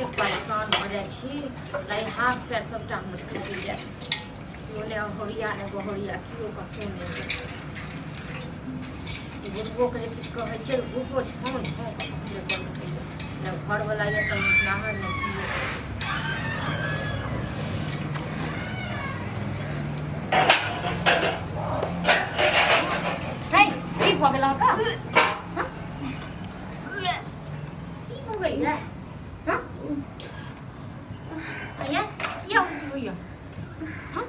एतेक परेशान भऽ जाइ छी लाइ हाथ पैर सबटा हमर टूटि जायत। केओ नहि अहोरिया नहि बहोरिया, केओ कतहु नहि। ई बुढ़बोके जे किछु कहै छियै, बुढ़बो झों झों कऽ हमरे पर उठैए। नहि घरवला यऽ समझनाहर, नहि केओ। है, की भऽ गेल अहाँके? हँ? की हो गई है? हाँ? भैया, किया उल्टी होइया? हाँ?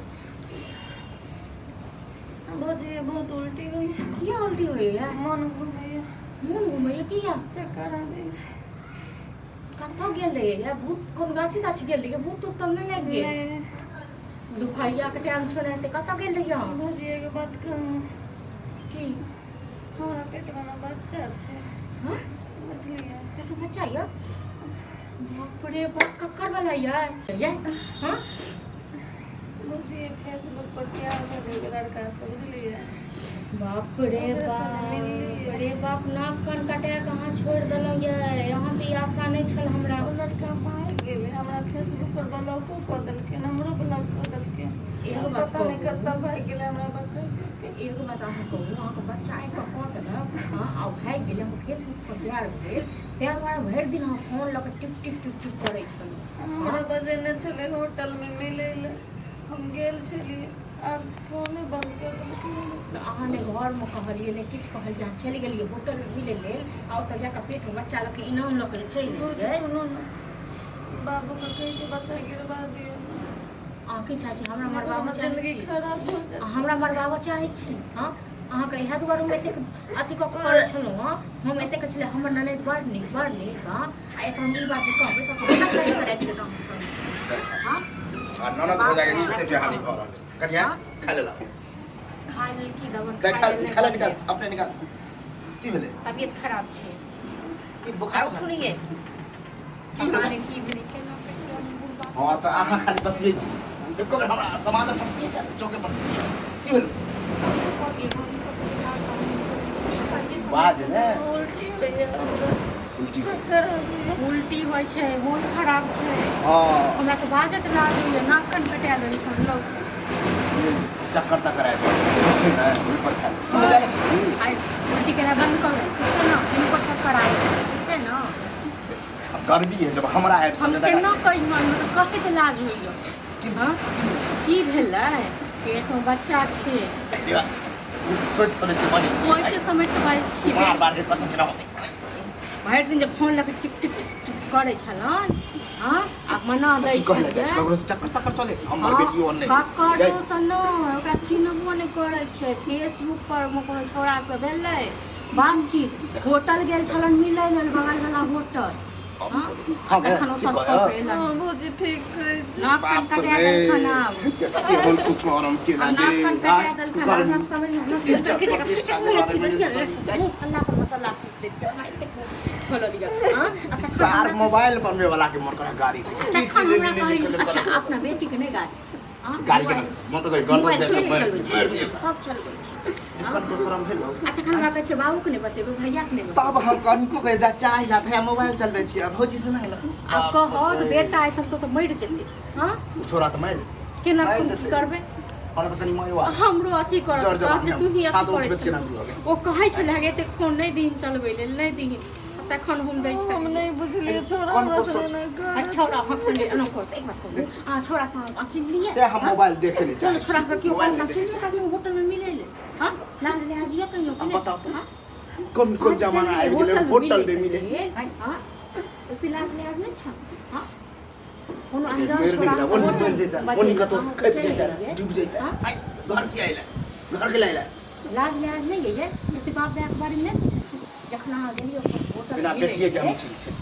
भौजी, बहुत उल्टी होइया। किया उल्टी होइया? मन घुमैया। मन घुमैया किया? चक्कर आबैया। कतऽ गेल रहियै या? भूत कोन गाछी ताछी गेल रहियै? भूत तूत तऽ नहि लागि गेल? नहि। दुपहरिया के टाइम छौ ने, कतऽ गेल रहियै अहाँ? भौजी, एगो बात कहूँ? की? हमरा पेटमे ने बच्चा छै। हाँ? बुझलियै? पेटमे बच्चा यऽ? बाप रे बाप, ककर वाला यऽ ये? हाँ? भौजी, फेसबुक पर प्यार भऽ गेल लड़का से, बुझलियै? बाप रे ओकरे संगे बाप मिललियै। रे बाप, नाक कान कटा कऽ अहाँ छोड़ि देलहुँ ये। अहाँ से ई आशा नहि छल हमरा। ओ लड़का भागि गेलै। हमरा फेसबुक पर ब्लॉको कऽ देलकै, नंबरो ब्लॉक कऽ देलकै। एगो बात पता नहि कहू। कतऽ भागि गेलै हमरा बच्चा के। एगो बात अहाँ कहू, अहाँके बच्चा आबि कऽ कऽ देलक, हँ, आ भागि गेलै, अहाँके फेसबुक पर प्यार भेल, ताहि दुआरे भरि दिन अहाँ फोन लऽ कऽ टिप टिप टिप टिप करै छलहुँ। हमरा बजेने छलै होटलमे मिलै लए, हम गेल छलियै, आब फोने बंद कऽ देलकै। तऽ अहाँ ने घरमे कहलियै, ने किछु कहलियै, अहाँ चलि गेलियै होटलमे मिलै लेल आ ओतऽ जाकऽ पेटमे बच्चा लऽ कऽ इनाम लऽ कऽ चलि भौजी, गेलियै। सुनू ने, बाबूके कहि के बच्चा गिरवा दियौ। अहाँ की चाहै छी? हमरा नहि तऽ मरबाबऽ हमर चाहै जिंदगी छी? खराब भऽ जायत। अहाँ हमरा मरबाबऽ चाहै छी? हँ, अहाँके इएह दुआरे हम एतेक अथी कऽ कऽ करै छलहुँ। हँ, हम एतेक छलै, हमर ननैद बड़ नीक, बड़ नीक। हँ, आ एतऽ हम ई बात जे कहबै, सबके बड़ा करि कऽ राखि देत अहाँ सब। हँ। आ ननद भौजाई के से बिहानी भऽ रहल छै। कनिया, खा लेला? खाय लेल की देबै? देख। खाय लेल खा ले, नहि। निकाल, अपने निकाल। की भेलै? तबियत खराब छै। की बुखार? उठू ने ये। की पता भेलै? नहि की भेलै, केना कहिया बुढ़बा। हँ, तऽ अहाँ खाली बतियै, एको बेर हमरा समाधान पर की चौके पर की भेलै? बाज ने। उल्टी होइया हमरा। उल्टी? चक्कर आबैया। उल्टी होइ छै, मोन खराब छै। हँ। हमरा तऽ बाजत लाज होइए, नाक कान कटा देलखन लोक। चक्कर तक्कर आबि गेल पर खा ले। आइ उल्टी केनाइ बंद करू, ठीक छै ने? हिनको चक्कर आबै छै, ठीक छै ने? अब गर्मी है, जब हमरा आबि हम सके। केना कहियनि, मतलब कहैत लाज होइए। हँ, की भेलै? पेटमे बच्चा छै। सोच समझ के बजै छी। सोचि समझि कऽ बाजै छी। बार बार के बच्चा केना होतै? भरि दिन जे फोन लऽ कऽ टिप टिप टिप करै छलनि, हँ, आ मना दै की कहले जाइ छै? छलियै। ककरो से चक्कर तक्कर चले हमर बेटियो नहि। ककरो से नहि, ओकरा चिन्हबो नहि करै छै। फेसबुक पर मे कोनो छौड़ा से भेलै बातचीत, होटल गेल छलनि मिलै लेल, बगल वाला होटल। हँ, आ हँ, तखन ठीक ओतऽ कहै। सऽ एलनि। हँ भौजी, ठीक कहै छी। नाक कान बाप कटा रे, देलखन आब। कते होल कुकरम केना आब नाक गे। कान कटा देलखन। कुकरम। हमरा समझ मे मुँह फल्ला पर मसाला पीस देलकै। हमरा एतेक खोलल यऽ। हँ, आ तखन सार हमरा मोबाइल बनबे वाला के मन करा गाड़ी दे। की तखन की हमरा ले कहै, ले। अच्छा, अपना बेटीके नहि गाड़ी? हँ, गाड़ी के मोबाइल मन तऽ गर्दन मोबाइल दे किए नहि मारि चलबै मारि दिए। छै? सब चलबै छै। हँ? कनको शरम भेलो? आ तखन हमरा कहै छै, बाबूके नहि बतेबै, भैयाके नहि तब बतेबै। हम कनको के जा चाय जात है, मोबाइल चलबै छी आ भौजी से नहि। आब कहत बेटा एतऽ तऽ मरि जेतै। हँ। छोरा तऽ मारि केना मारि की देतै। करबै? हमरा तऽ कनि मयुआ हमरो अथी करत। जर जवानी कहत, तू ही हाथ अथी करै उठबैत केना छलही। बुलबै? ओ कहै छलै हे, एतेक फोन नहि दीहिन चलबै लेल, नहि दीहिन, आ तखन हम दै हम छलियै। नहि बुझलियै, छोड़ा कोन हमरा को से सोच- एना आ करत। छौड़ा भक संगे एना करत। एक बात कहू, अहाँ छौड़ा से अहाँ चिन्हलियै? ते हम हँ? मोबाइल देखे नहि चलो चाहै छोड़ा छी। के केओ मोबाइल कहलक नहि देखै चिन्हलियै कखनो होटल में मिलै ले? हँ, लाज लिहाज यऽ कहियो कि अब नहि? बताउ तऽ। हँ? कोन कोन अहाँ जमाना चलि आबि गेलै, गेलियै होटल में मिले। लेल, हँ, ओते लाज लिहाज नहि छौ? हँ, कोनो अनजान मरि छोड़ा नहि गेला, ओनी मरि जैता, ओनी कतौ बतेलक, खपि जैता, गेलियै। डूबि जैता। हँ? आइ घर की आइला, घर के लाइला। लाज लिहाज नहि गेलियै? ओते बाप दादाके बारेमे नहि सोचलियै जखन अहाँ गेलियै होटल बिना मिलै बेटिए के हम लेल? ठीक छै,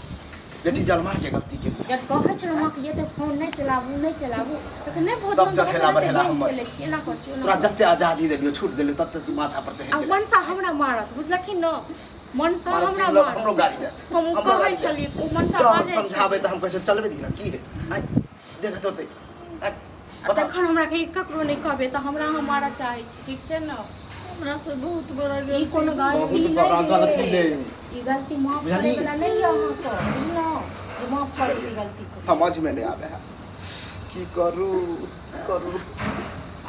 बेटी जलमा के गलती के। जब कहै छलहुँ अहाँके, ये तऽ फोन नहि चलाबू, नहि चलाबू, तखन नहि बहुत सब हम चढ़ेला बस बढ़ेला गेम हमर। खेलै छी, एना करै छी, ओना तोरा करै छी। जते आजादी देलियो, छूट देलियो, तते तू माथा पर चढ़ि आ गेला। मनसा हमरा मारत, बुझलखिन न? मनसा मारत हमरा की लोग, हमरो मारत। गाली दे। हम ओ हमरो कहै गाली दे। छलियै, ओ मनसा चल बाजै समझाबै छलै। तऽ हम कहै छियै चलबे दिही ने, की हे? आँय देखत होतै। आँय आ बताउ। तखन हमरा कही ककरो नहि कहबै तऽ हमरा अहाँ मारऽ चाहै छी, ठीक छै ने? हमरा से बहुत बड़ा ई गलती कोनो भेल। गलती बहुत बड़ा नहि गलती भेल। भेल। ई गलती माफ बुझलही? करै वला नहि यऽ अहाँके, बुझलहुँ? जे माफ कर देती गलती के। समझ में नहीं आवे है की करू की करू।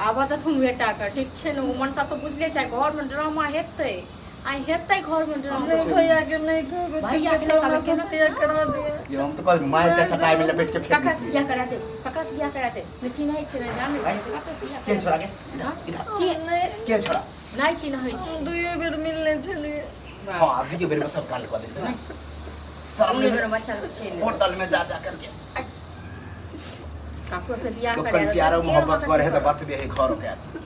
आबऽ देथुन बेटाके, ठीक छै ने? ओ मनसा तऽ बुझले छै, घरमे ड्रामा हेतै, आइ हेतै घरमे ड्रामा। नहि, भैया के नहि कहबै। भैया के नहि हमरा कहबै, से केना? भैया करा दिए। ये हम तो कल मार के चटाई में लपेट के फेंक ककरा से देतियै। बियाह करा दे, ककरा से बियाह करा दे? नहि चिन्है छै, नहि जानै छै, ककरा से बियाह के करा छोड़ा के दे? हाँ? इधर। के? नहि। के छोड़ा? नहि चिन्है छै। हम दुइए बेर मिलने छलियै। हाँ, दुइये बेर में सब कांड कऽ देलकै नहीं शरम दुइये नहीं। बेर बच्चा लोग चलि एलै। होटल में जा जा करके ककरो से बियाह लोग करा कन दे, प्यार के मोहब्बत अहाँके करे है तो करत? बात भी है घर के आदमी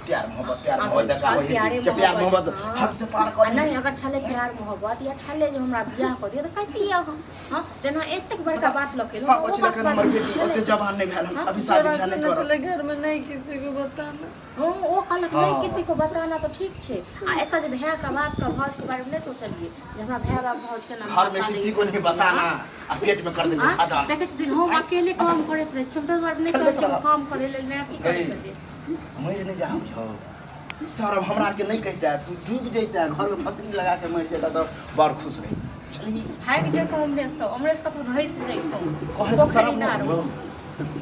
प्यार मोहब्बत, प्यार अगर मोहब्बत जका छल होई प्यारे के प्यार मोहब्बत, मोहब्बत हाँ। हद से पार आ कर नहि दी। अगर छलै प्यार मोहब्बत या छलै जे हमरा बियाह कऽ दिअ तऽ कहितियै अहाँ। हँ, जेना एतेक बड़का बात लऽ के एलहुँ, हाँ, ओ ओछि बात लखन हमर बाजू बेटी छलै। ओते जवान नहीं भेल हन, हाँ? अभी शादी छोड़ा बियाह नहीं ने करब। छलै घर में नहीं किसी को बताना। हँ, ओ कहलक नहीं हाँ। किसी को बताना तऽ ठीक छै। आ एतऽ जे भायके बापके भाउजके बारेमे नहि सोचलियै जे हमरा भाय बाप भाउज के नाम घर में किसी को नहीं बताना आ पेट में कर देंगे हाँ? खजाना। देखै छथिन हम अकेले काम करैत रहै छी, हम ताहि दुआरे नहि चाहै छी हम काम करै लेल, नहि अथी करै लेल। मरि नहीं जाओ झो सौरभ, हमरा आरके नहीं कहता है, तू डूब जैता, घर में फसली लगा के मर जाता तो बड़ खुश रही बुझलिही। भागि जैतहुँ हमरेसँ, हमरेसँ कतहु धसि जैतहुँ। कहे तऽ पोखरि शरम इनार। नहीं हो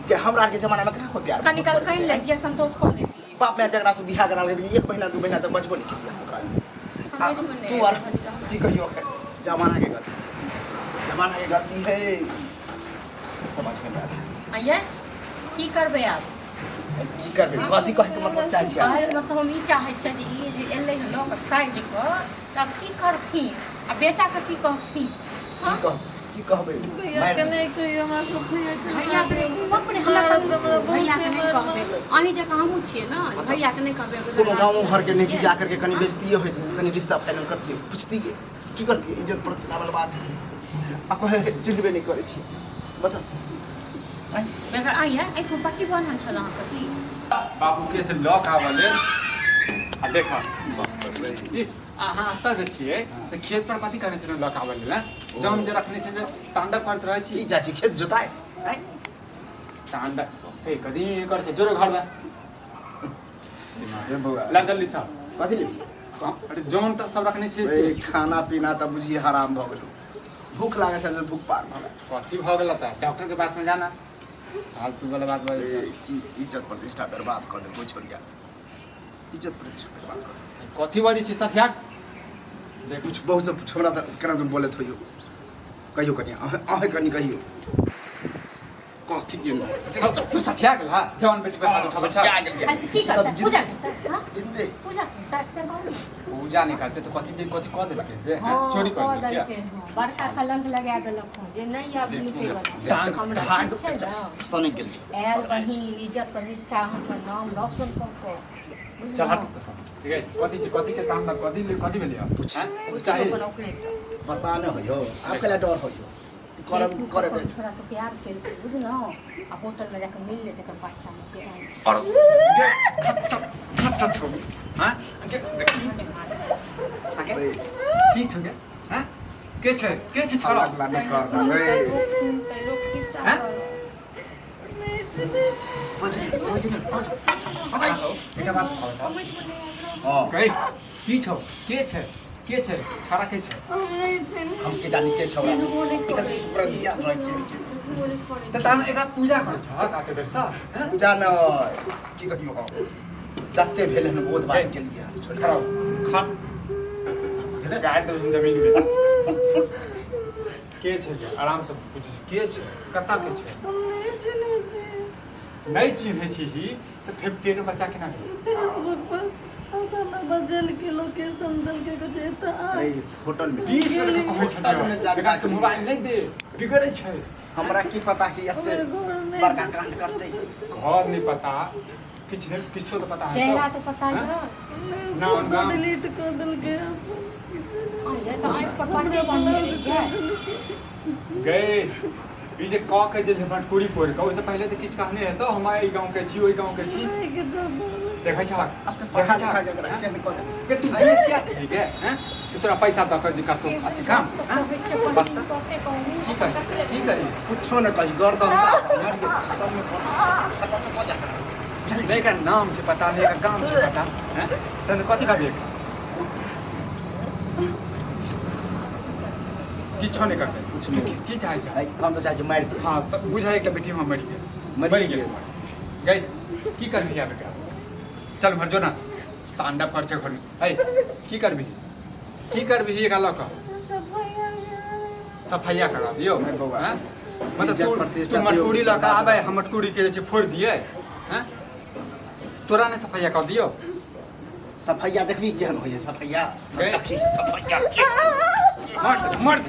कि हमरा आरके जमाना में कहाँ कोई प्यार कनी काल मोहब्बत कहि करै छलै? लेतियै, संतोष कऽ लेतियै। बाप माय जकरा से बियाह करा लेलकै एक महीना 2 महीना तक बचबो नहीं केलियै ओकरा से। आ, समझमे नहि तू आर आयल हमरा। की कहियो, एखन जमाना के गलती, जमाना के गलती है, समझ में नहीं आता। आ यै की करबै आब? की करबै, कथी कहैके मतलब चाहै छियै? कहै मतलब हम ई चाहै छियै जे ई जे एलै हँ लऽ कऽ साजि कऽ, तऽ आब की करथिन आ बेटाके की कहथिन? की कह की कहबै? भैया के नहि कहियो, हमरा सब भैया के भैया के नहि, बाप रे, हमरा मारत हमरा बहुत भैया के नहि मारत। कहबै। अहीं जकाँ हमहूँ छियै ने, भैया के नहि कहबै। कोनो गाँवो घरके नहि कि जा करके कनि बेजतिए होइत, कनि रिश्ता फाइनल करतियै, पुछतियै की करतियै? इज्जत प्रतिष्ठा वाला बात छै आ कहे चिन्हबे नहि करै छी, बताउ। बेगर आइ है एहिठाम पट्टी बान्हल छल अहाँके की? बाबू के से लऽ कऽ आबऽ लेल आ देखऽ ई अहाँ एतऽ जे छियै से खेत पर कथी कहने छलहुँ लऽ कऽ आबऽ लेल? आँय? जौन जे रखने छै जे तांडव करैत रहै की छी। जाइ छी खेत जोताय आँय? तांडव हे कथी कर छै? जोरे घरमे। रे बौआ। ला जल्दी सब। कथी लेबही? अरे जौन तऽ सब रखने छियै से। ए, खाना पीना तऽ बुझिए हराम भऽ गेलौ, भूख लागै छै, भूख पार भऽ गेल। कथी भऽ गेल तऽ डॉक्टर के पास में जाना, फालतू वाला बात बाजै ए, छै। की इज्जत प्रतिष्ठा बर्बाद कऽ देलको छोरिया, इज्जत प्रतिष्ठा बर्बाद कऽ देलको। कथी बाजै छी सठिया देख। पूछ बहुत से पूछ, हमरा तऽ केना तुम बोलैत होइयो, कहियो कनि अहें अहें कनि कहियो कथी के तू सठिया गेल हा जवान बेटी पर हाथ उठाबै छ? सठिया गेलियै। आ की करतै? पूजा करतै? हँ? जिन्दे पूजा करतै से कहू ने। पूजा नहि करतै तऽ कथी जे कथी कऽ देलकै जे हँ, चोरी कऽ कऽ देलकै? देलकै हँ, बड़का कलंक लगा देलक हँ जे नहि आब निकलै टांग हमरा। भाग। ठीक छै ने? सनकि गेलियै। आयल बहिन इज्जत प्रतिष्ठा हमर नाम रोशन कऽ कऽ बुझलहुँ? चल हट तऽ सब ठीक है। कथी छै, कथी के तांडव, कथी कथी भेलै पूछ। हँ? पूछू अपन ओकरेसँ। पता नहि होइयो आब कला डर होइयो करब फेसबुक पर करबै। कोनो छोरा से प्यार केलकै बुझलहुँ, आ होटल में जाके मिल लेतै एकर बच्चा में से आयल। और खच्चर खच्चर छौ हाँ के देख आगे। अरे की छौ गे? हाँ के छै, के छै छोड़ा? हल्ला नहि कर रे। सुनतै लोक खिस्सा हैं? करत। बुझली बुझली बुझ बताइयो। एकटा बात बताउ। हँ। कहि की छौ, के छै, के छै छाड़ा, के छै? हम नहि चिन्है। हम के जानी के छौड़ा चिन्हबो नहि एकर करै पूरा दिया रह के के चिन्हबो नहि करै। तऽ तहन एकरा पूजा करै छह आते देरसँ? हैं? पूजा न की कहियो, हम जते भेल हन बहुत बात के लिए छोड़। खड़ा हो, खड़ भेलै? गाड़ि देबही जमीन में। के छै जे आराम से पूछै छी, के छै, कतऽ के छै? हम नहि चिन्है छी। नहि चिन्है छी तऽ फेर पेट में बच्चा केना भेल? फेसबुक पर औसाना बजेलकै, लोकेशन देलकै, कहै छै एतऽ आ। अरे होटल में 20 बेर कहै होटल में जा छलियै एकरा सबके मोबाइल नहि दे, बिगड़ै छै। हमरा की पता कि एते हमर घर नहि बड़का कांड करतै। घर नहि पता, किछु नहि, किछो तऽ पता चेहरा हेतौ। तऽ पता हैं? यऽ? नहि, नाम, फोटो गाम। डिलीट कऽ देलकै अपन। आइ तऽ आँखि पर हमरा पट्टी बान्हने ब्लॉक रहियै। कऽ देलकै। गए ई जे कऽ के जे मटकुरी फोड़ि कऽ, ओहिसँ पहिले तऽ किछु कहने हेतौ, हम एहि गाँवके छी, ओहि गाँवके छी। नहि के जब देखै छहक, अपने देखै पढ़ा लिखा छहक के एकरा हैं? केहन कऽ देलकै। गे तू बेसिया छी गे हैं कि तोरा पैसा दऽ कऽ जे करतौ अथी काम हैं? बता की कही, की कही? कुछो नहि कही, गर्दन खत्म में कऽ दे, खत्म में कऽ दे। नहि एकर नाम छै पता, नहि एकर गाम छै पता, हैं? तहन कथी कहबी एकरा? किछो नहि करतै। किछु नहि। की चाहै छै? हम तऽ चाहै छी मारि दे। हँ, तऽ बुझाइ एकटा बेटी हमर मरि गेल। मरि गेल। गई, की करबही आब एकरा? चल भर जो ना, तांडव कर छै घरमे। ऐ, की करबही, की करबही एकरा लऽ कऽ? सफैया करा दियौ। नहि बौआ। हैं? मतलब इज्जत तू प्रतिष्ठा तू मटकूरी दियौ। लऽ कऽ आबै, हम मटकूरी के जे छै फोड़ि दियै? हैं, तोरा नहि सफैया कऽ दियौ? सफैया देखबी केहन होइए सफैया? गई। देखी सफैया। मर्द मर्द।